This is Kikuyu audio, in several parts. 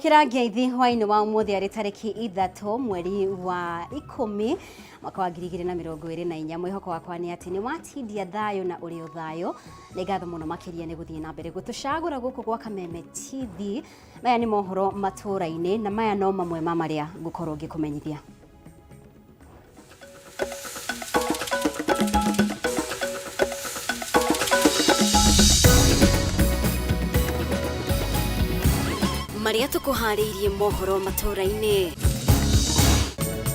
Amũkĩra ngeithi hwainĩ wa ũmũthĩ arĩ tarĩki 3 mweri wa 10 mwaka wa 2024. Mwĩhoko wakwa nĩ atĩ nĩ watindia thayũ na ũrĩ o thayũ. Nĩ ngatho mũno makĩria nĩ gũthiĩ na mbere gũtũcagũra gũkũ gwa Kameme TV. Maya nĩ mohoro matũũra-inĩ na maya no mamwe ma marĩa ngũkorwo ngĩkũmenyithia. Marĩa tũkũharĩirie mohoro matũũra-inĩ.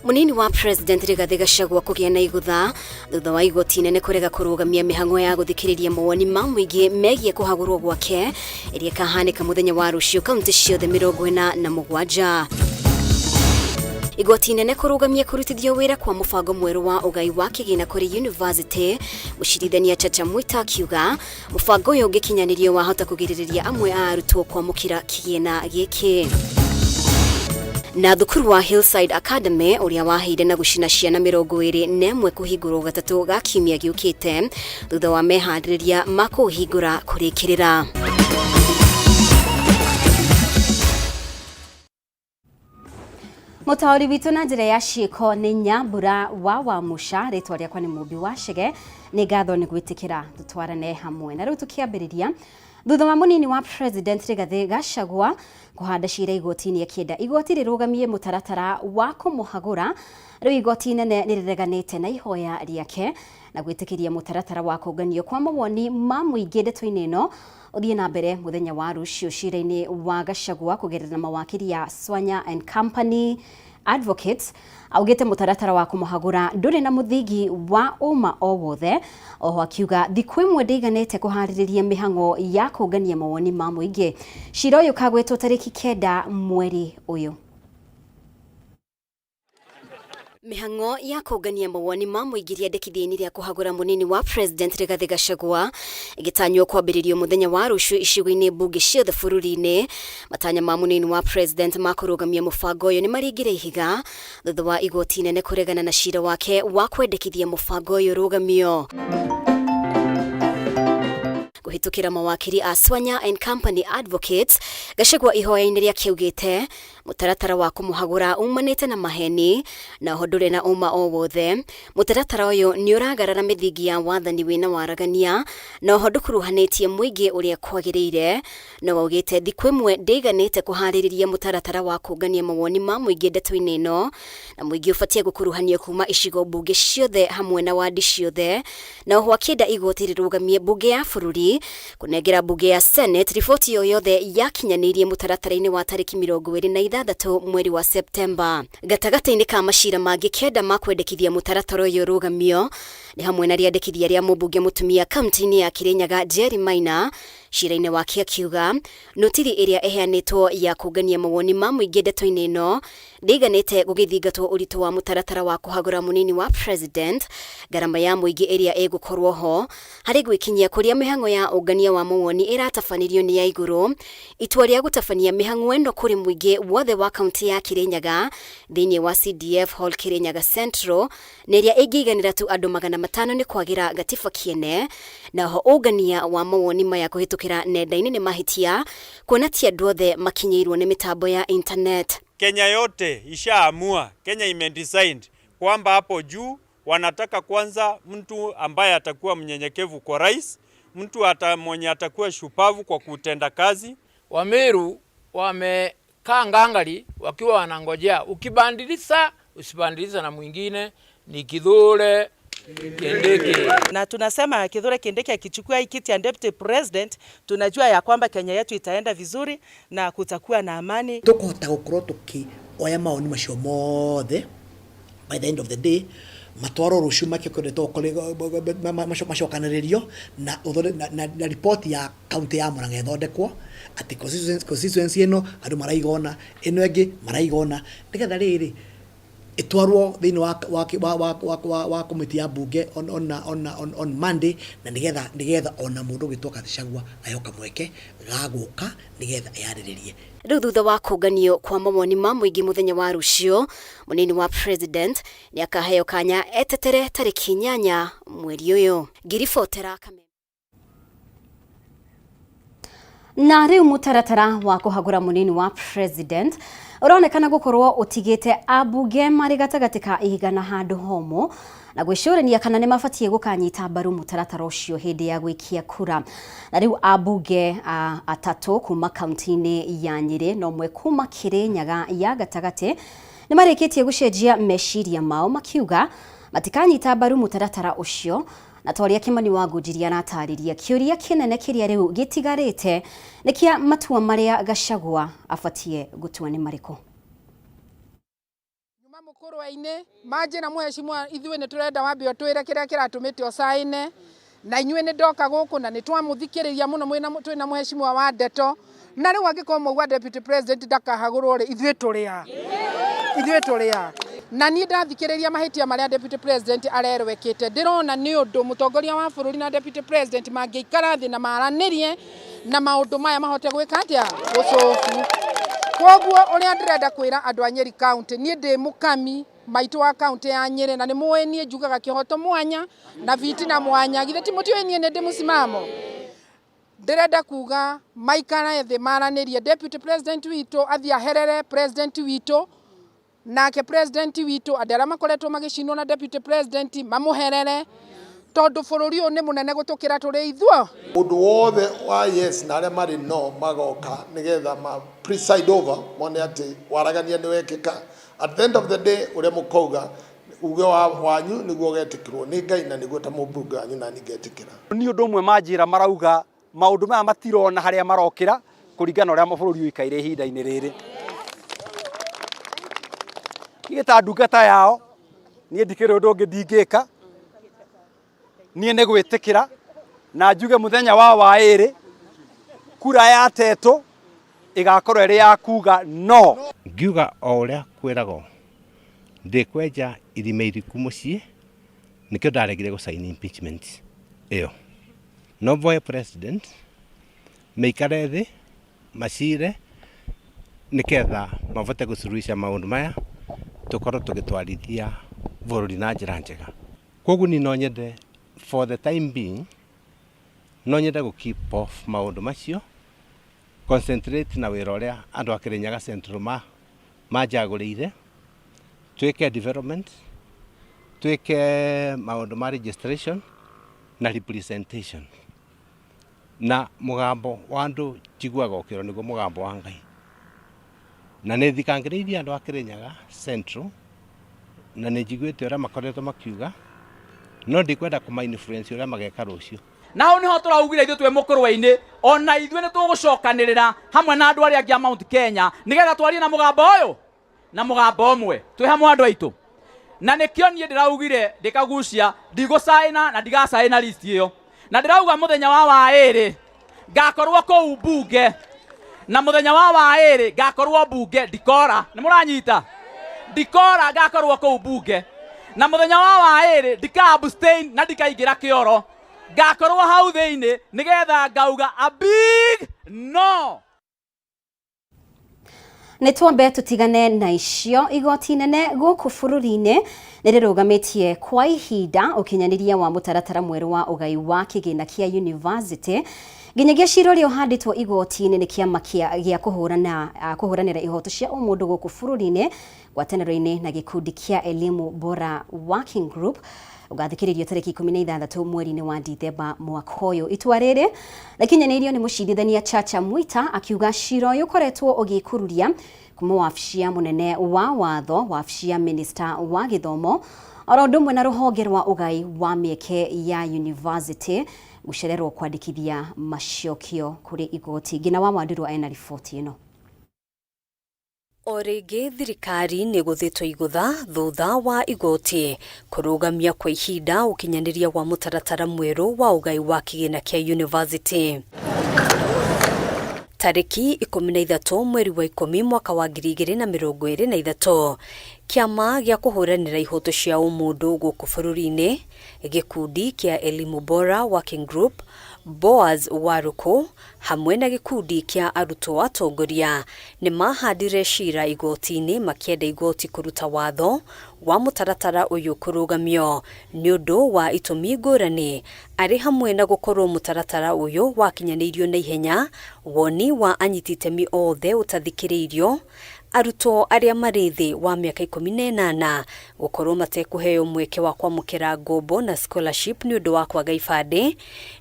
Mũnini wa President Rigathĩ Gachagua kũgĩa na igũtha thutha wa igoti inene kũrega kũrũgamia mĩhang'o ya gũthikĩrĩria mawoni ma mũingĩ megiĩ kũhagũrwo gwake ĩrĩa ĩkahanĩka mũthenya wa rũciũ kaunti ciothe 47. Igoti inene kũrũgamia kũrutithio wĩra kwa mũbango mwerũ wa ũgai wa kĩgĩna kũrĩ yunivasĩtĩ, mũcirithania Chacha Mwita akiuga mũbango ũyũ ũngĩkinyanĩrio wahota kũgirĩrĩria amwe a arutwo kwamũkĩra kĩgĩna gĩkĩ. Na thukuru wa Hillside Academy ũrĩa waheire na gũcina ciana 21 kũhingũrwo gatatũ ga kiumia gĩũkĩte thutha wa meharĩrĩria ma kũũhingũra kũrĩkĩrĩra. Mũtaũri witũ na njĩra ya ciĩko nĩ Nyambura wa Wamuca, rĩtwa rĩakwa nĩ Mũmbi wa Chege, nĩ ngatho nĩ gwĩtĩkĩra tũtwarane hamwe. Na rĩu tũkĩambĩrĩria, thutha wa mũnini wa President Rigathĩ Gachagua kũhanda cira igoti-inĩ akĩenda igoti rĩrũgamie mũtaratara wa kũmũhagũra, rĩu igoti inene nĩ rĩreganĩte na ihoya rĩake na gwĩtĩkĩria mũtaratara wa kũnganio kwa mawoni ma mũingĩ ndeto-inĩ ĩno ũthiĩ na mbere mũthenya wa rũciũ cira-inĩ wa Gachagua kũgerera mawakiri ya Swanya and Company Advocates augĩte mũtaratara wa kũmũhagũra ndũrĩ na mũthingi wa ũma o wothe. Oho akiuga thikũ ĩmwe ndĩiganĩte kũharĩrĩria mĩhang'o ya kũngania mawoni ma mũingĩ. Cira ũyũ ũkagwetwo tarĩki 9 mweri ũyũ. Mĩhang'o ya kũngania mawoni ma mũingĩ rĩandĩkithia-inĩ rĩa kũhagũra mũnini wa President Rigathĩ Gachagua ĩgĩtanywo kwambĩrĩrio mũthenya wa rũciũ icigo-inĩ mbunge ciothe bũrũri-inĩ. Matanya ma mũnini wa President ma kũrũgamia mũbango ũyũ nĩ maringire ihiga thutha wa igoti inene kũregana na cira wake wa kwendekithia mũbango ũyũ ũrũgamio. Kũhĩtũkĩra mawakiri a Swanya and Company Advocates, Gachagua ihoya-inĩ rĩake augĩte Mũtaratara wa kũmũhagũra umanĩte na maheni na oho ndũrĩ na ũma o wothe. Mũtaratara ũyũ nĩ ũragarara mĩthingi ya wathani wĩna waragania na oho ndũkuruhanĩtie mũingĩ ũrĩa kwagĩrĩire. No augĩte thikũ ĩmwe ndĩiganĩte kũharĩrĩria mũtaratara wa kũngania mawoni ma mũingĩ ndeto-inĩ ĩno, na mũingĩ ũbatie gũkuruhanio kuma icigo mbunge ciothe hamwe na wandi ciothe, na oho akĩenda igoti rĩrũgamie mbunge ya bũrũri Kũnengera mbunge ya Senate riboti o yothe yakinyanĩirie mũtaratara-inĩ wa tarĩki 26 mweri wa Septemba. Gatagatĩ-inĩ ka macira mangĩ kenda ma kwendekithia mũtaratara ũyũ ũrũgamio nĩ hamwe na rĩandĩkithia rĩa mũmbunge mũtumia kaunti-inĩ ya Kirinyaga Njeri Maina, cira-inĩ wake akiuga notithi ĩrĩa ĩheanĩtwo ya kũngania mawoni ma mũingĩ ndeto-inĩ ĩno ndĩiganĩte gũgĩthingatwo ũritũ wa mũtaratara wa kũhagũra mũnini wa president, ngarama ya mũingĩ ĩrĩa ĩgũkorwo ho harĩ gwĩkinyia kũrĩa mĩhang'o ya ũngania wa mawoni ĩratabanirio nĩ ya igũrũ, itua rĩa gũtabania mĩhang'o ĩno kũrĩ mũingĩ wothe wa kaunti ya Kirinyaga thĩinĩ wa CDF Hall Kirinyaga Central na ĩrĩa ĩngĩiganĩra tu andũ 500 nĩ kwagĩra gatiba kĩene, na oho ũngania wa mawoni maya kũhĩtũkĩra nenda-inĩ nĩ mahĩtia kuona ti andũ othe makinyĩirwo nĩ mĩtambo ya internet. Kenya yote ishaamua, Kenya imedecide kwamba hapo juu wanataka kwanza mtu ambaye atakuwa mnyenyekevu kwa rais, mtu mwenye atakuwa shupavu kwa kutenda kazi. Wameru wamekaa ngangari wakiwa wanangojea, ukibandilisha usibandilisha na mwingine ni Kithure Kindiki. Na tunasema Kithure Kindiki akichukua hii kiti ya deputy president, tunajua ya kwamba Kenya yetu itaenda vizuri na kutakuwa na amani. Tukuhota gukorwo tukioya mawoni macio mothe by the end of the day matwarwo rucio makĩkoretwo macokanĩrĩrio na na riboti ya kaunti ya Murang'a ĩthondekwo atĩ constituency ĩno andũ maraigona ĩno ĩngĩ maraigona nĩgetha rĩrĩ ĩtwarwo thĩinĩ wa komiti ya mbunge on Monday na nĩgetha ona mũndũ ũgĩtwo Gachagua aheo kamweke ga gũka nĩgetha eyarĩrĩrie. Rĩu thutha wa kũnganio kwa mawoni ma mũingĩ mũthenya wa rũciũ, mũnini wa president nĩakaheo kanya etetere tarĩki 8 mweri ũyũ. Ngĩribotera Kameme. Na rĩu mũtaratara wa kũhagũra mũnini wa president ũronekana gũkorwo ũtigĩte ambunge marĩ gatagatĩ ka ihiga na handũ homũ na gwĩcũrania kana nĩ mabatiĩ gũkanyita mbaru mũtaratara ũcio hĩndĩ ya gwĩkia kura. Na rĩu ambunge atatũ kuma kaunti-inĩ ya Nyĩrĩ na ũmwe kuma Kĩrĩnyaga ya gatagatĩ nĩ marĩkĩtie gũcenjia meciria mao makiuga matikanyita mbaru mũtaratara ũcio. Na ta ũrĩa Kĩmani wa Ngũnjiri aratarĩria, kĩũria kĩnene kĩrĩa rĩu gĩtigarĩte nĩ kĩa matua marĩa Gachagua abatiĩ gũtua nĩ marĩkũ. Nyuma mũkũrwe-inĩ manjĩra mũhecimwa ithuĩ nĩ tũrenda wambe ũtwĩre kĩrĩa kĩratũmĩte ũcaine na inyuĩ nĩ ndoka gũkũ na nĩ twamũthikĩrĩria mũno twĩna mũhecimwa wa ndeto na rĩu angĩkorwo mwauga deputy president ndakahagũrwo rĩ ithuĩ tũrĩa ithuĩ tũrĩa na niĩ ndathikĩrĩria mahĩtia marĩa deputy president arerwo ekĩte ndĩrona nĩ ũndũ mũtongoria wa bũrũri na deputy president mangĩikara thĩ na maranĩrie na maũndũ maya mahote gwĩka atĩa gũcobu. Koguo ũrĩa ndĩrenda kwĩra andũ a Nyeri County, niĩ ndĩ mũkami maitũ wa kaunti ya Nyeri na nĩ mũĩ niĩ njugaga kĩhoto mwanya na fitina mwanya, githĩ ti mũtiũĩ niĩ nĩ ndĩ mũsimamo. Ndĩrenda kuga maikare thĩ maranĩrie, deputy president witũ athiĩ aherere president witũ, nake president witũ andũ arĩa makoretwo magĩcinwo na deputy president mamũherere, tondũ bũrũri ũyũ nĩ mũnene gũtũkĩra tũrĩ ithuo. Ũndũ wothe wa yes na arĩa marĩ no magoka nĩgetha ma preside over mone atĩ waragania nĩ wekĩka. At the end of the day ũrĩa mũkauga uge wa wanyu nĩguo ũgetĩkĩrwo nĩ Ngai na nĩguo ta mũmbunge wanyu nani ngetĩkĩra. Nĩ ũndũ ũmwe manjĩra marauga maũndũ maya matirona harĩa marokĩra kũringana na ũrĩa bũrũri ũikaire ihinda-inĩ rĩrĩ. Niĩ ta ndungata yao niĩ ndikĩrĩ ũndũ ũngĩ ndingĩka, niĩ nĩ gwĩtĩkĩra na njuge mũthenya wa waĩrĩ kura ya tetũ ĩgakorwo ĩrĩ ya kuga no. Ngiuga o ũrĩa kwĩragwo ndĩkwenja irima iriku mũciĩ, nĩkĩo ndaregire gũcaini impeachment ĩyo. No mboe president meikare thĩ macire nĩketha mabote gũsuluhisha maũndũ maya tũkorwo tũgĩtwarithia bũrũri na njĩra njega. Koguo niĩ no nyende for the time being no nyende gũ keep off maũndũ macio, concentrate na wĩra ũrĩa andũ a Kĩrĩnyaga Central manjagũrĩire, twĩke development, twĩke maũndũ ma registration na representation. Na mũgambo wa andũ njiguaga ũkĩrwo nĩguo mũgambo wa Ngai. Na nĩ thikangĩrĩirie andũ a Kĩrĩnyaga Central na nĩ njiguĩte ũrĩa makoretwo makiuga, no ndikwenda kũma influence ũrĩa mageka rũciũ. Na hau niho tũraugire ithuĩ twĩ mũkũrwe-inĩ ona ithuĩ nĩ tũgũcokanĩrĩra hamwe na andũ arĩa angĩ a Mount Kenya nĩgetha twarie na mũgambo ũyũ na mũgambo ũmwe twĩ hamwe andũ aitũ. Na nĩkĩo niĩ ndĩraugire ndĩkagucia ndigũcaina na ndigacaina list ĩyo, na ndĩrauga mũthenya wa waĩrĩ ngakorwo kũu mbunge, na mũthenya wa waĩrĩ ngakorwo mbunge ndikora. Nĩ mũranyita? Ndikora, ngakorwo kũu mbunge, na mũthenya wa waĩrĩ ndika abstain na ndikaingĩra kĩoro, ngakorwo hau thĩinĩ nĩgetha ngauga a big no. Nĩ twambe tũtigane na icio. Igoti inene gũkũ bũrũri-inĩ nĩ rĩrũgamĩtie kwa ihinda ũkinyanĩria wa mũtaratara mwerũ wa ũgai wa kĩgĩna kĩa university nginyagia cira ũrĩa ũhandĩtwo igoti-inĩ nĩ kĩama gĩa kũhũranĩra ihoto cia ũmũndũ gũkũ bũrũri-inĩ ngwatanĩro-inĩ na gĩkundi kĩa Elimu Bora Working Group ũgathikĩrĩrio tarĩki 16 mweri-inĩ wa Dithemba mwaka ũyũ. Itua rĩrĩ rĩkinyanĩirio nĩ mũcirithania Chacha Mwita akiuga cira ũyũ ũkoretwo ũgĩkururia kuma wabici ya mũnene wa watho, wabici ya minista wa gĩthomo oro ũndũ ũmwe na rũhonge rwa ũgai wa mĩeke ya university gũcererwo kwandĩkithia macokio kũrĩ igoti. Ngina wa Wandurwa ena riboti ĩno. O rĩngĩ thirikari nĩ gũthĩtwo igũtha thutha wa igoti kũrũgamia kwa ihinda ũkinyanĩria wa mũtaratara mwerũ wa ũgai wa kĩgĩna kĩa university. Tarĩki 13 mweri wa 10 mwaka wa 2023 kĩama gĩa kũhũranĩra ihoto cia ũmũndũ gũkũ bũrũri-inĩ gĩkundi kĩa Elimu Bora Working Group Boaz Warũkũ hamwe na gĩkundi kĩa arutwo atongoria nĩ mahandire cira igoti-inĩ makĩenda igoti kũruta watho wa mũtaratara ũyũ kũrũgamio nĩ ũndũ wa itũmi ngũrani arĩ hamwe na gũkorwo mũtaratara ũyũ wakinyanĩirio na ihenya, woni wa anyiti itemi othe ũtathikĩrĩirio, arutwo arĩa marĩ thĩ wa mĩaka 18 gũkorwo matekũheo mweke wa kwamũkĩra ngombo na scholarship nĩ ũndũ wa kwaga ibandĩ,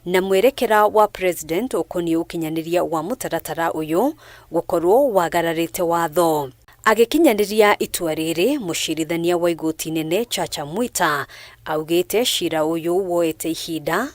na mwerekera wa president ũkoniĩ ũkinyanĩria wa mũtaratara ũyũ gũkorwo wagararĩte watho. Agĩkinyanĩria itua rĩrĩ, mũcirithania wa igoti nene Chacha Mwita augĩte cira ũyũ woete ihinda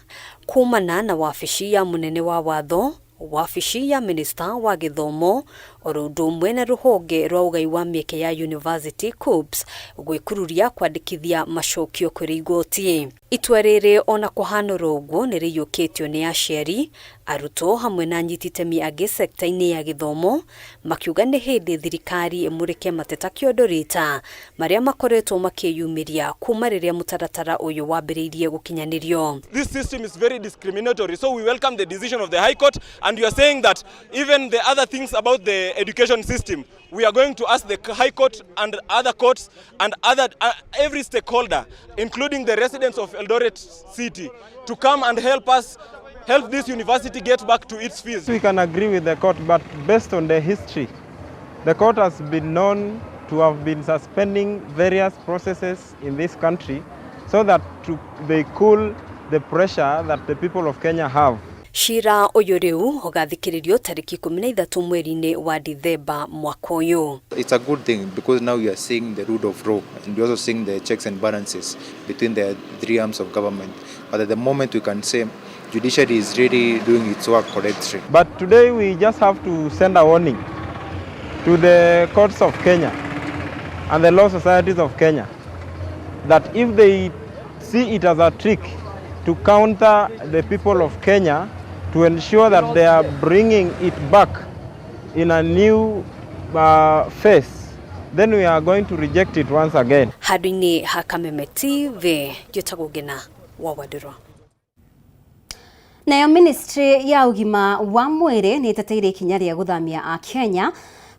kumana na wabici ya mũnene wa watho, wabici ya minista wa gĩthomo, oro ũndũ ũmwe na rũhonge rwa ũgai wa mĩeke ya University KUCCPS gwĩkururia kwandĩkithia macokio kũrĩ igoti. Itua rĩrĩ ona kũhana oro ũguo nĩ rĩiyũkĩtio nĩ aciari, arutwo hamwe na anyiti itemi angĩ sekta-inĩ ya gĩthomo makiuga nĩ hĩndĩ thirikari ĩmũrĩke mateta kĩondo rita marĩa makoretwo makĩyumĩria kuma rĩrĩa mũtaratara ũyũ wambĩrĩirie gũkinyanĩrio. This system is very discriminatory, so we welcome the decision of the High Court, and we are saying that even the other things about the education system, we are going to ask the High Court and other courts and other every stakeholder, including the residents of Eldoret City, to come and help us help this university get back to its fees. We can agree with the court, but based on the history, the court has been known to have been suspending various processes in this country so that they cool the pressure that the people of Kenya have. Cira ũyũ rĩu ũgathikĩrĩrio tarĩki 13 mweri-inĩ wa Dithemba mwaka ũyũ. It's a good thing because now we are seeing the rule of law and we're also seeing the checks and balances between the three arms of government. But at the moment we can say judiciary is really doing its work correctly. But today we just have to send a warning to the courts of Kenya and the law societies of Kenya that if they see it as a trick to counter the people of Kenya to ensure that they are bringing it back in a new face, then we are going to reject it once again. Handũ-inĩ ha Kameme TV, njĩtagwo Ngina wa Wandirwa. Nayo ministry ya ũgima wa mwĩrĩ nĩ ĩteteire ikinya rĩa gũthamia a Kenya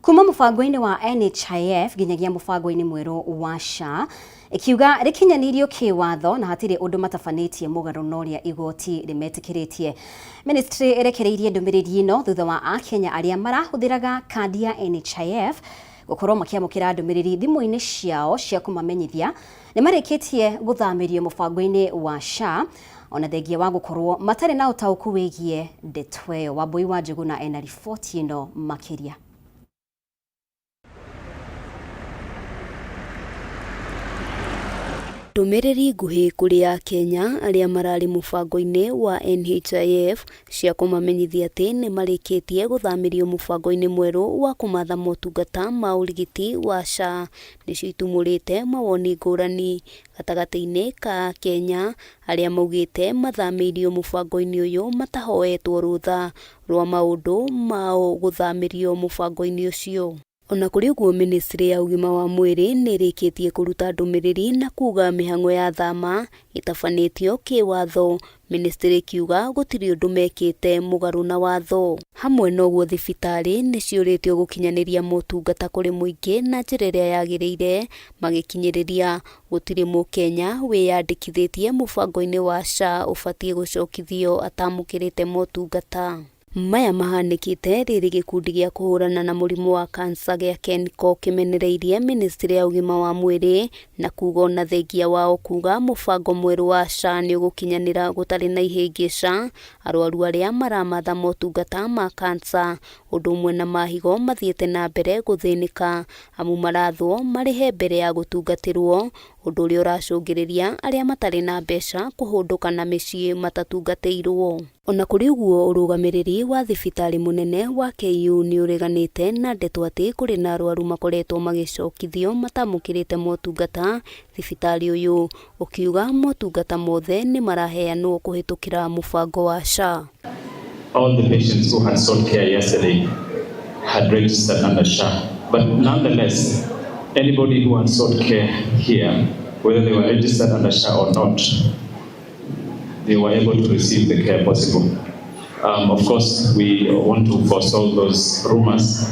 kuma mũbango-inĩ wa NHIF nginyagia mũbango-inĩ mwerũ wa SHA, ikiuga rĩkinyanĩirio kĩwatho na hatirĩ ũndũ matabanĩtie mũgarũ na ũrĩa igoti rĩmetĩkĩrĩtie. Ministry ĩrekereirie ndũmĩrĩri ĩno thutha wa akenya arĩa marahũthĩraga kandi ya NHIF gũkorwo makĩamũkĩra ndũmĩrĩri thimũ-inĩ ciao cia kũmamenyithia nĩ marĩkĩtie gũthamĩrio mũbango-inĩ wa SHA, ona thengia wa gũkorwo matarĩ na ũtaũku wĩgiĩ ndeto ĩyo. Wambui wa Njũgũna ena riboti ĩno makĩria. Ndũmĩrĩri nguhĩ kũrĩ akenya arĩa mararĩ mũbango-inĩ wa NHIF cia kũmamenyithia atĩ nĩ marĩkĩtie gũthamĩrio mũbango-inĩ mwerũ wa kũmatha motungata ma ũrigiti wa SHA nĩcio itumũrĩte mawoni ngũrani gatagatĩ-inĩ ka akenya arĩa maugĩte mathamĩirio mũbango-inĩ ũyũ matahoetwo rũtha rwa maũndũ mao gũthamĩrio mũbango-inĩ ũcio. Ona kũrĩ ũguo, ministry ya ũgima wa mwĩrĩ nĩ ĩrĩkĩtie kũruta ndũmĩrĩri na kuga mĩhang'o ya thama ĩtabanĩtio kĩwatho, ministry ĩkiuga gũtirĩ ũndũ mekĩte mũgarũ na watho. Hamwe na ũguo, thibitarĩ nĩ ciũrĩtio gũkinyanĩria motungata kũrĩ mũingĩ na njĩra ĩrĩa yagĩrĩire, magĩkinyĩrĩria gũtirĩ mũkenya wĩyandĩkithĩtie mũbango-inĩ wa SHA ũbatiĩ gũcokithio atamũkĩrĩte motungata. Maya mahanĩkĩte rĩrĩ gĩkundi gĩa kũhũrana na mũrimũ wa kansa gĩa KENCO kĩmenereirie ministry ya ũgima wa mwĩrĩ na kuga ona thengia wao kuga mũbango mwerũ wa SHA nĩ ũgũkinyanĩra gũtarĩ na ihĩngĩca, arwaru arĩa maramatha motungata ma kansa ũndũ ũmwe na mahigo mathiĩte na mbere gũthĩnĩka amu marathwo marĩhe mbere ya gũtungatĩrwo, ũndũ ũrĩa ũracũngĩrĩria arĩa matarĩ na mbeca kũhũndũka na mĩciĩ matatungatĩirwo. Ona kũrĩ ũguo, ũrũgamĩrĩri wa thibitarĩ mũnene wa KU nĩ ũreganĩte na ndeto atĩ kũrĩ na arwaru makoretwo magĩcokithio matamũkĩrĩte motungata thibitarĩ ũyũ, ũkiuga motungata mothe nĩ maraheanwo kũhĩtũkĩra mũbango wa SHA. All the patients who had sought care yesterday had registered under SHA. But nonetheless, anybody who had sought care here, whether they were registered under SHA or not, they were able to receive the care possible. Of course, we want to forestall those rumors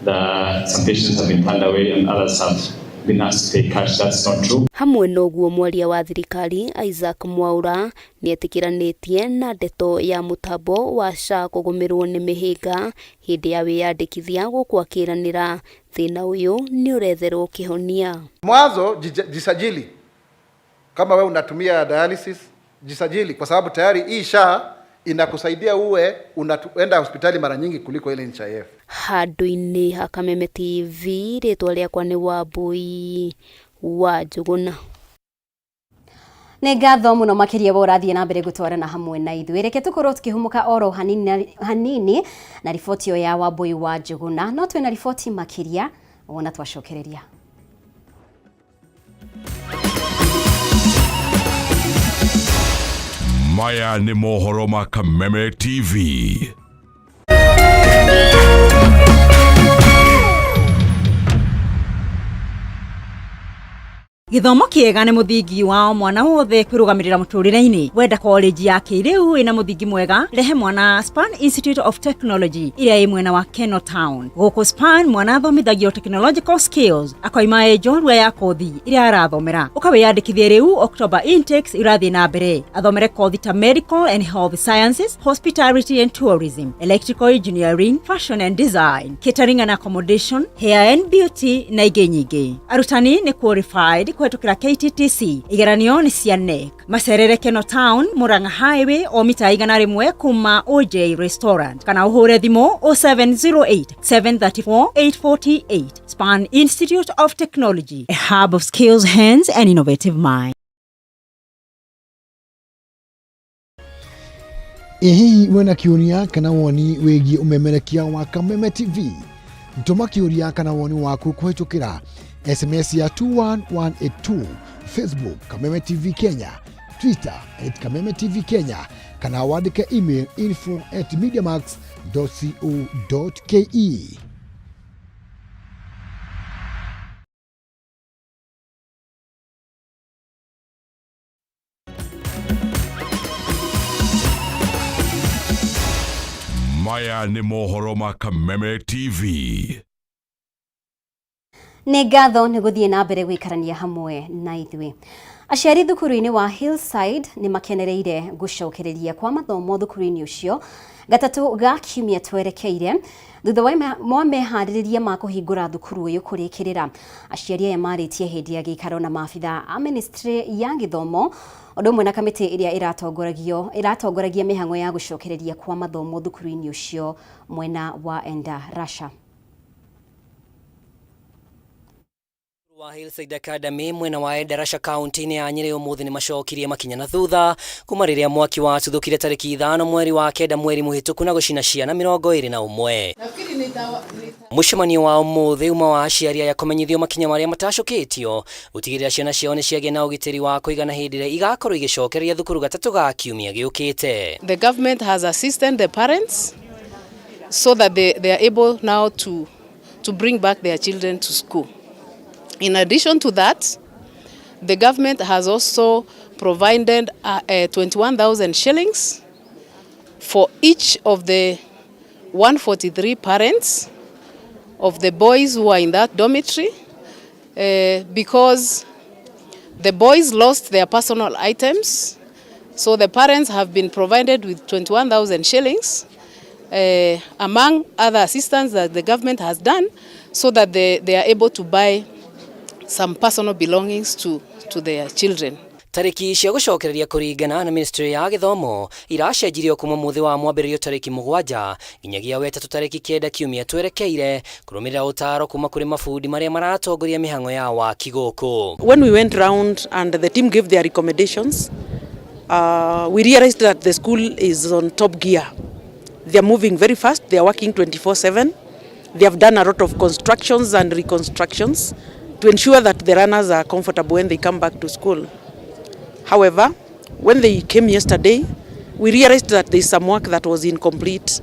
that some patients have been turned away and others have been asked to pay cash. That's not true. Hamwe na ũguo mwaria wa thirikari Isaac Mwaura nĩetĩkĩranĩtie na ndeto ya mũtambo wa SHA kũgũmĩrwo nĩ mĩhĩnga hĩndĩ ya wĩyandĩkithia gũkũ akĩranĩra thĩna ũyũ nĩũretherwo kĩhonia. Mwanzo jisajili kama we unatumia dialysis, jisajili kwa sababu tayari hii SHA inakusaidia uwe unaenda hospitali mara nyingi kuliko ile NHIF. Handũ-inĩ ha Kameme TV rĩtwa rĩakwa nĩ Wambui wa Njũgũna. Nĩ ngatho mũno makĩria wa ũrathiĩ na mbere gũtwarana hamwe na ithuĩ. Reke tũkorwo tũkĩhũmũka oro hanini hanini na riboti ĩyo ya Wambui wa Njũgũna, no twĩna riboti makĩria wona twacokereria. Maya nĩ mohoro ma Kameme TV. Gĩthomo kĩega nĩ mũthingi wa o mwana wothe kwĩrũgamĩrĩra mũtũrĩre-inĩ. Wenda college ya kĩrĩu ĩna mũthingi mwega, rehe mwana Span Institute of Technology ĩrĩa ĩ mwena wa Keno Town. Gũkũ Span mwana athomithagio technological skills akoima ĩ njorua ya kothi ĩrĩa arathomera. Ũkawĩyandĩkithie rĩu October intakes irathiĩ na mbere. Athomere kothi ta medical and health sciences, hospitality and tourism, electrical engineering, fashion and design, catering and accommodation, hair and beauty na ingĩ nyingĩ. Arutani nĩ qualified kũhetũkĩra KTTC. Igeranio nĩ cia KNEC. Macerere Keno Town, Murang'a Highway o mita 100 kuma OJ Restaurant kana ũhũre thimũ 0708 734 848. Span Institute of Technology, a hub of skills, hands and innovative minds. Ĩ hihi wĩna kĩũria kana woni wĩgiĩ ũmemerekia wa Kameme TV? Tũma kĩũria kana woni waku kũhĩtũkĩra SMS ya 21182, Facebook Kameme TV Kenya, Twitter at Kameme TV Kenya, kana wandĩke email info at mediamax.co.ke. Maya nĩ mohoro ma Kameme TV. Nĩ ngatho nĩ gũthiĩ na mbere gũikarania hamwe na ithuĩ. Aciari thukuru-inĩ wa Hillside nĩ makenereire gũcokereria kwa mathomo thukuru-inĩ ũcio gatatũ ga kiumia twerekeire thutha wa meharĩrĩria ma kũhingũra thukuru ũyũ kũrĩkĩrĩra. Aciari aya marĩtie hĩndĩ ya gĩikaro na maabitha a ministry ya gĩthomo ũndũ ũmwe na kamĩtĩ ĩrĩa ĩratongoragia mĩhang'o ya gũcokereria kwa mathomo thukuru-inĩ ũcio mwena wa Endarasha. Wa Hillside Academy mwena wa Endarasha kaunti-inĩ ya Nyĩrĩ ũmũthĩ nĩ macokirie makinya na thutha kuma rĩrĩa mwaki watuthũkire tarĩki 5 mweri wa 9 mweri mũhĩtũku na gũcina ciana 21. Mũcemanio wa ũmũthĩ uma wa aciari aya kũmenyithio makinya marĩa matacũkĩtio gũtigĩrĩra ciana ciao nĩ ciagĩa na ũgitĩri wa kũigana hĩndĩ ĩrĩa igakorwo igĩcokereria thukuru gatatũ ga kiumia gĩũkĩte. The government has assisted the parents so that they are able now to bring back their children to school. In addition to that, the government has also provided 21,000 shillings for each of the 143 parents of the boys who are in that dormitory, because the boys lost their personal items. So the parents have been provided with 21,000 shillings, among other assistance that the government has done, so that they are able to buy some personal belongings to their children. Tarĩki cia gũcokereria kũringana na ministry ya gĩthomo iracenjirio kuma mũthĩ wa mwambĩrĩrio tarĩki 7 nginyagia wetatũ tarĩki 9 kiumia twerekeire kũrũmĩrĩra ũtaro kuma kũrĩ mabundi marĩa maratongoria mĩhang'o ya waki gũkũ. When we went round and the team gave their recommendations, we realized that the school is on top gear. They are moving very fast, they are working 24/7. They have done a lot of constructions and reconstructions to ensure that the learners are comfortable when they come back to school. However, when they came yesterday, we realized that there is some work that was incomplete,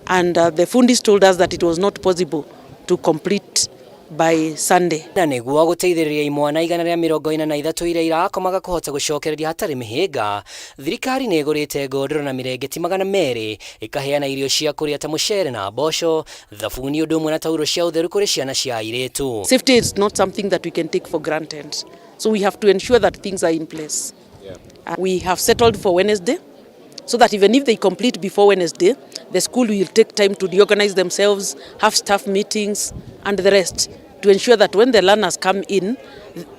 and the fundis told us that it was not possible to complete by Sunday. Na nĩguo gũteithĩrĩria imwana 143 iria irakomaga kũhota gũcokereria hatarĩ mĩhĩnga, thirikari nĩ ĩgũrĩte ngondoro na mĩrengeti 200, ĩkaheana irio cia kũrĩa ta mũcere na mboco, thabuni ũndũ ũmwe na tauro cia ũtheru kũrĩ ciana cia airĩtu. Safety is not something that we can take for granted. So we have to ensure that things are in place. We have settled for Wednesday so that even if they complete before Wednesday, the school will take time to reorganize themselves, have staff meetings and the rest to ensure that when the learners come in,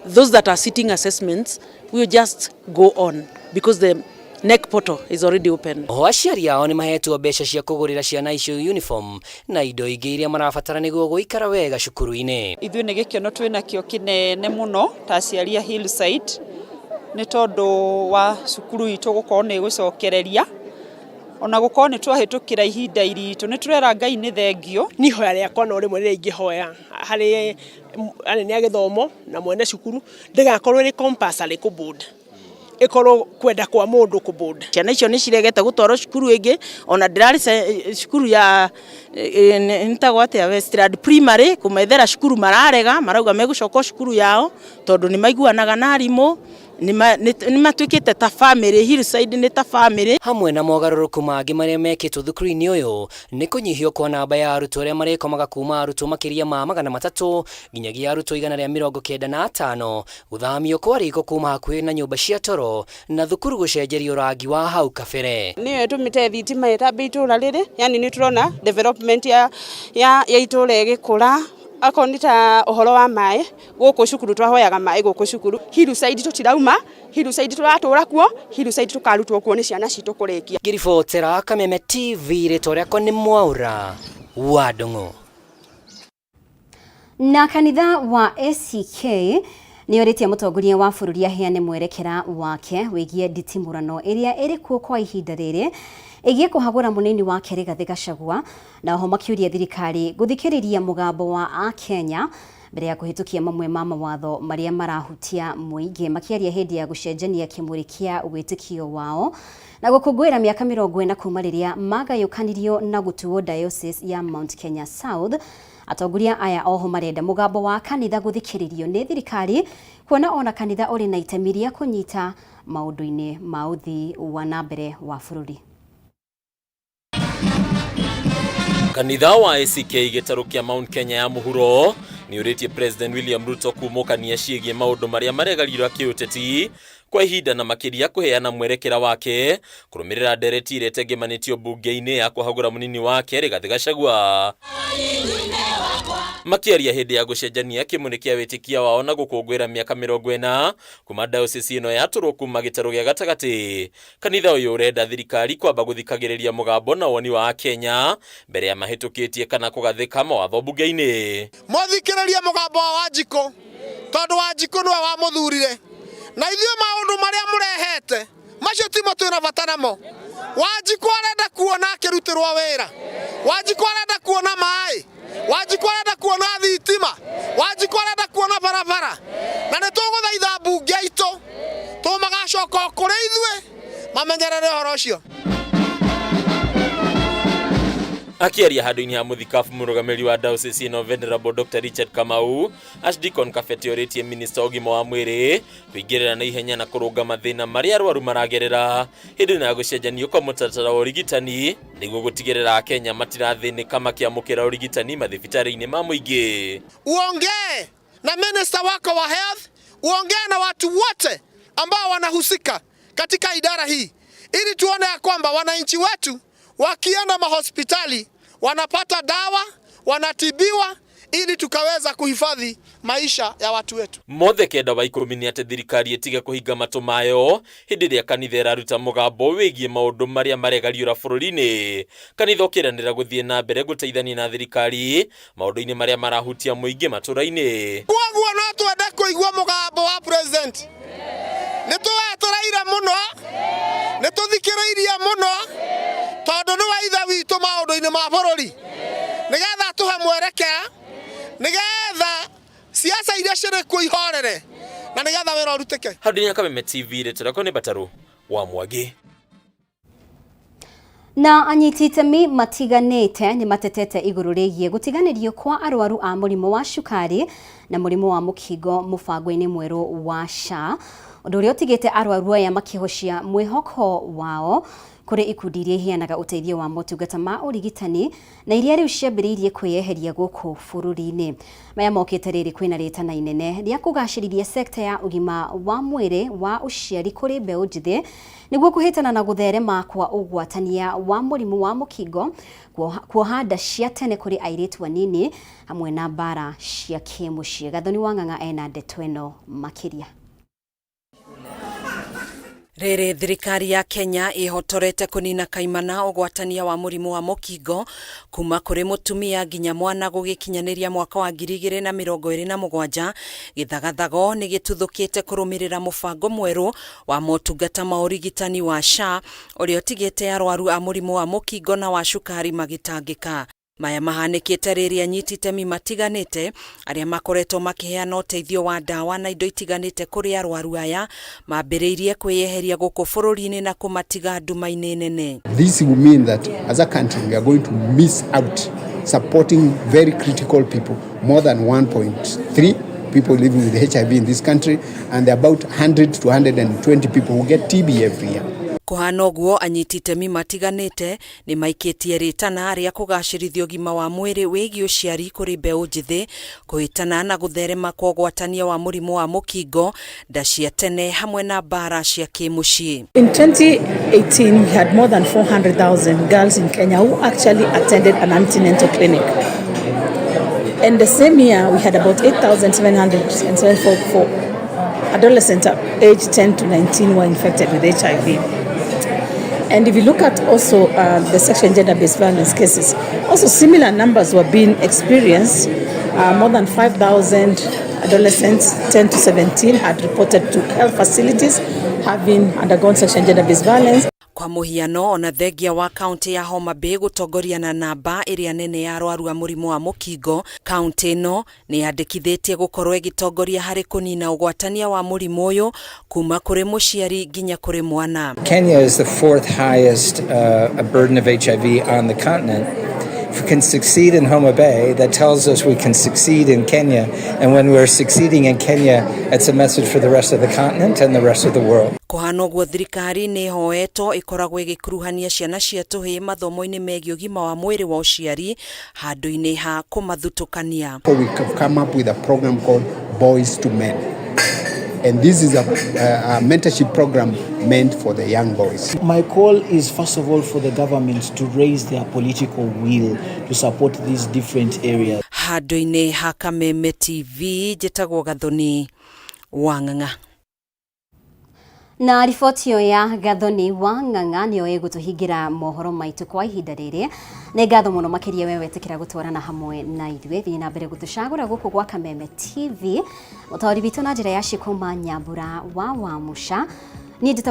those that are sitting assessments will just go on because the NEC portal is already open. Oho aciari ao nĩ mahetwo mbeca cia kũgũrĩra ciana icio uniform na indo ingĩ iria marabatara nĩguo gũikara wega cukuru-inĩ. Ithuĩ nĩ gĩkeno twĩ nakĩo kĩnene mũno ta aciari a Hillside nĩ tondũ wa cukuru itũ gũkorwo nĩ ĩgũcokereria ona gũkorwo nĩ twahĩtũkĩra ihinda iritũ nĩ tũrera Ngai nĩ thengio. Niĩ ihoya rĩakwa no rĩmwe rĩrĩa ingĩhoya harĩ anene a gĩthomo na mwene cukuru ndĩgakorwo ĩrĩ compulsory kũ board ĩkorwo kwenda kwa mũndũ kũ board. Ciana icio nĩ ciregete gũtwarwo cukuru ĩngĩ ona ndĩrarĩ cukuru ya nĩtagwo atĩa Westland Primary kũmethera cukuru mararega marauga megũcoka cukuru yao tondũ nĩ maiguanaga na arimũ nĩ matuĩkĩte ta family. Hillside nĩ ta family. Hamwe na mogarũrũku mangĩ marĩa mekĩtwo thukuru-inĩ ũyũ nĩ kũnyihio kwa namba ya arutwo arĩa marĩkomaga kuma arutwo makĩria ma 300 nginyagia arutwo 195, gũthamio kwa riko kuma hakuhĩ na nyũmba cia toro na thukuru gũcenjerio rangi wa hau kabere. Nĩyo ĩtũmĩte thitima ĩtambe itũra rĩrĩ, yani nĩ tũrona development ya ya ya itũra ĩgĩkũra. Akorwo nĩ ta ũhoro wa maĩ gũkũ cukuru twahoyaga maĩ gũkũ cukuru. Hillside tũtirauma, Hillside tũratũra kuo, Hillside tũkarutwo kuo nĩ ciana citũ kũrĩkia. Ngĩribotera Kameme TV rĩtwa rĩakwa nĩ Mwaura wa Ndung'u. Na kanitha wa ACK nĩ orĩtie mũtongoria wa bũrũri aheane mwerekera wake wĩgiĩ nditimũrano ĩrĩa ĩrĩ kuo kwa ihinda rĩrĩ ĩgiĩ kũhagũra mũnini wake Rigathĩ Gachagua, na oho makĩũria thirikari gũthikĩrĩria mũgambo wa Akenya mbere ya kũhĩtũkia mamwe ma mawatho marĩa marahutia mũingĩ. Makĩaria hĩndĩ ya gũcenjania kĩmũrĩ kĩa wĩtĩkio wao na gũkũngũĩra mĩaka 40 kuma rĩrĩa magayũkanirio na gũtuo Diocese ya Mount Kenya South, atongoria aya oho marenda mũgambo wa kanitha gũthikĩrĩrio nĩ thirikari kuona ona kanitha ũrĩ na itemi rĩa kũnyita maũndũ-inĩ ma ũthii wa na mbere wa bũrũri. Kanitha wa ACK gĩtarũ kĩa Mount Kenya ya mũhuro nĩ ũrĩtie President William Ruto kumũkania ciĩgiĩ maũndũ marĩa maregariũra kĩũteti kwa ihinda na makĩria kũheana mwerekera wake kũrũmĩrĩra ndereti ĩrĩa ĩtengemanĩtio mbunge-inĩ ya kũhagũra mũnini wake Rigathĩ Gachagua. Makĩaria hĩndĩ ya gũcenjania kĩmũrĩ kĩa wĩtĩkia wao na gũkũngũĩra mĩaka 40 kuma diocese ĩno yatũrwo kuma gĩtarũ gĩa gatagatĩ, kanitha ũyũ ũrenda thirikari kwamba gũthikagĩrĩria mũgambo na woni wa Akenya mbere ya mahĩtũkĩtie kana kũgathĩka mawatho mbunge-inĩ. Mũthikĩrĩrie mũgambo wa Wanjikũ tondũ Wanjikũ nĩwe wamũthurire, na ithuĩ maũndũ marĩa mũrehete macio timo twĩna bata namo. Wanjikũ arenda kuona akĩrutĩrwo wĩra, Wanjikũ arenda kuona maĩ, Wanjikũ arenda kuona thitima, Wanjikũ arenda kuona barabara, na nĩ tũgũthaitha mbunge aitũ tũmagacoka o kũrĩ ithuĩ mamenyerere ũhoro ũcio. Akĩaria handũ-inĩ ha mũthikabu mũrũgamĩrĩri wa diocese ĩno Venerable Dr. Richard Kamau, Archdeacon Kabete orĩtie minista wa ũgima wa mwĩrĩ kũingĩrĩra na ihenya na kũrũnga mathĩna marĩa arwaru maragerera hĩndĩ ĩno ya gũcenjanio kwa mũtaratara wa ũrigitani nĩguo gũtigĩrĩra Akenya matirathĩnĩka makĩamũkĩra ũrigitani mathibitarĩ-inĩ ma mũingĩ. Uongee na minister wako wa health, uongee na watu wote ambao wanahusika katika idara hii ili tuone ya kwamba wananchi wetu wakienda mahospitali wanapata dawa, wanatibiwa ili tukaweza kuhifadhi maisha ya watu wetu. Mothe kenda wa ikũmi nĩ atĩ thirikari ĩtige kũhinga matũ mayo hĩndĩ ĩrĩa kanitha ĩraruta mũgambo wĩgiĩ maũndũ marĩa maregariũra bũrũri-inĩ. Kanitha ũkĩranĩra gũthiĩ na mbere gũteithania na thirikari maũndũ-inĩ marĩa marahutia mũingĩ matũra-inĩ. Kwoguo no twende kũigua mũgambo wa president. Nĩ tũwetereire mũno, nĩ tũthikĩrĩirie mũno, tondũ nĩwe ithe witũ maũndũ-inĩ ma bũrũri, nĩgetha atũhe mwerekera, nĩgetha siasa iria cirĩ kuo ihorere, na nĩgetha wĩra ũrutĩke. Handũ-inĩ ha Kameme TV, rĩtwa rĩakwa nĩ Batarũ wa Mwangi. Na anyiti itemi matiganĩte nĩ matetete igũrũ rĩgiĩ gũtiganĩrio kwa arwaru a mũrimũ wa cukari na mũrimũ wa mũkingo mũbango-inĩ mwerũ wa SHA, ũndũ ũrĩa ũtigĩte arwaru aya makĩhocia mwĩhoko wao kũrĩ ikundi iria iheanaga ũteithio wa motungata ma ũrigitani na iria rĩu ciambĩrĩirie kwĩyeheria gũkũ bũrũri-inĩ. Maya mokĩte rĩrĩ kwĩna rĩtana inene rĩa kũgacĩrithia sekta ya ũgima wa mwĩrĩ wa ũciari kũrĩ mbeũ njĩthĩ nĩguo kũhĩtana na gũtherema kwa ũgwatania wa mũrimũ wa mũkingo, kuoha nda cia tene kũrĩ airĩtu anini hamwe na mbara cia kĩmũciĩ. Gathoni wa Ng'ang'a ena ndeto ĩno makĩria. Rĩrĩ thirikari ya Kenya ĩhotorete kũnina kaimana ũgwatania wa mũrimũ wa mũkingo kuma kũrĩ mũtumia nginya mwana gũgĩkinyanĩria mwaka wa 2027, gĩthagathago nĩ gĩtuthũkĩte kũrũmĩrĩra mũbango mwerũ wa motungata ma ũrigitani wa SHA ũrĩa ũtigĩte arwaru a mũrimũ wa mũkingo na wa cukari magĩtangĩka. Maya mahanĩkĩte rĩrĩa anyiti itemi matiganĩte arĩa makoretwo makĩheana ũteithio wa ndawa na indo itiganĩte kũrĩ arwaru aya mambĩrĩirie kwĩyeheria gũkũ bũrũri-inĩ na kũmatiga nduma-inĩ nene. This will mean that as a country we are going to miss out supporting very critical people, more than 1.3 people living with HIV in this country, and about 100 to 120 people who get TB every year. Kũhana ũguo, anyiti itemi matiganĩte nĩ maikĩtie rĩtana rĩa kũgacĩrithia ũgima wa mwĩrĩ wĩgiĩ ũciari kũrĩ mbeũ njĩthĩ, kũhĩtana na gũtherema kwa ũgwatania wa mũrimũ wa mũkingo, nda cia tene hamwe na mbara cia kĩmũciĩ. In 2018, we had more than 400,000 girls in Kenya who actually attended an antenatal clinic. And the same year, we had about 8,774 adolescents aged 10 to 19 were infected with HIV. And if you look at also the sexual and gender-based violence cases, also similar numbers were being experienced. More than 5,000 adolescents 10 to 17 had reported to health facilities having undergone sexual and gender-based violence. Kwa mũhiano, ona thengia wa kaunti ya Homa Bay gũtongoria na namba ĩrĩa nene ya arwaru a mũrimũ wa mũkingo, kaunti ĩno nĩ yandĩkithĩtie gũkorwo ĩgĩtongoria harĩ kũnina ũgwatania wa mũrimũ ũyũ kuma kũrĩ mũciari nginya kũrĩ mwana. Kenya is the fourth highest burden of HIV on the continent. If we can succeed in Homa Bay, that tells us we can succeed in Kenya. And when we're succeeding in Kenya, it's a message for the rest of the continent and the rest of the world. Kũhana ũguo, thirikari nĩ ĩhoetwo ĩkoragwo ĩgĩkuruhania ciana cia tũhĩĩ mathomo-inĩ megiĩ ũgima wa mwĩrĩ wa ũciari handũ-inĩ ha kũmathutũkania. We have come up with a program called Boys to Men. And this is a mentorship program meant for the young boys. My call is, first of all, for the government to raise their political will to support these different areas. Handũ-inĩ ha Kameme TV, njĩtagwo Gathoni wa Ng'ang'a. Na riboti ĩyo ya Gathoni wa Ng'ang'a nĩyo ĩgũtũhingĩra mohoro maitũ kwa ihinda rĩrĩ. Nĩ ngatho mũno makĩria we wetĩkĩra gũtwarana hamwe na ithuĩ. Thiĩ na mbere gũtũcagũra gũkũ gwa Kameme TV. Mũtaũri witũ na njĩra ya Shikoma Nyambura wa Wamuca. Niĩ njĩtagwo